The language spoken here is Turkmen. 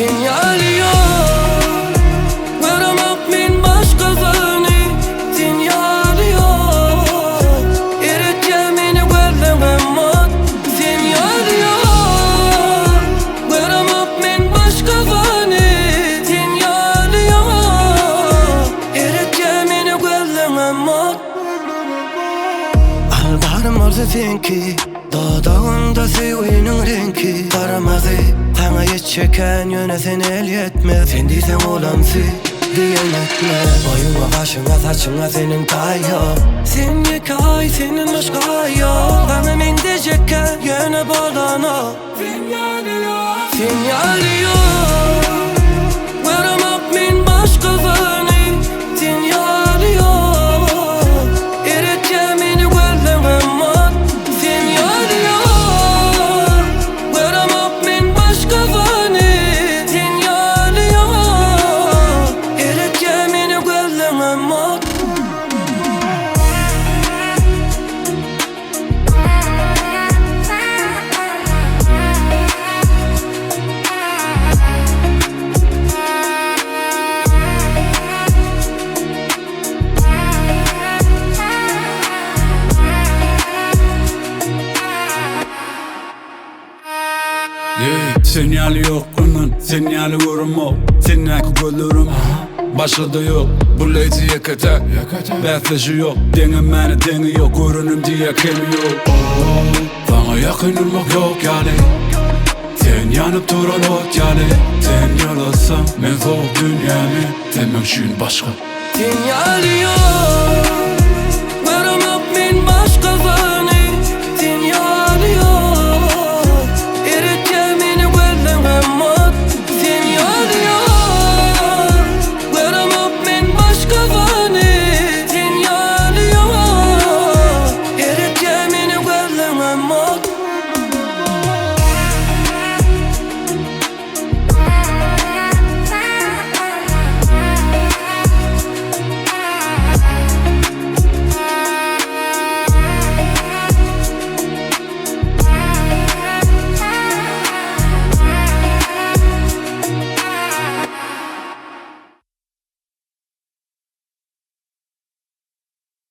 Sen ýaly ýok Göremok men başgasyny Sen ýaly ýok Eretýär meni gözleňem ot Sen ýaly ýok Göremok men başgasyny Sen ýaly ýok Eretýär meni gözleňem ot Aldarym bolsa seňki Dodagynda söýginiň reňki Garamazy Saňa ýetjekän ýöne sen el ýetmez Sen diýseň olamsy diýen etme Boýuňa gaşyňa saçyňa seniň taý ýok Sen ýeke aý senden başga aý ýok Saňa meňzejekkä ýöne bolanok Sen ýaly ýok Sen ýaly ýok Göremok men başgasyny Sen ýaly ýok Eretýär meni gözleňem ot Sen ýaly ýok Göremok men başgasyny Sen ýaly ýok Eretýär meni gözleňem ot. Ýeý, sen ýaly ýok ynan, sen ýaly göremok Sendäki gözlerim başgada ýok Bu lady ýeke täk, bäsdeşi ýok Deňemäne deňi ýok, görenim diýýä kemi ýok Saňa ýakyn durmak ýok ýaly Sen ýanyp duran ot ýaly Sen ýalatsaň, men sowuk dünýämi Sen meň üçin başga. Sen ýaly ýok.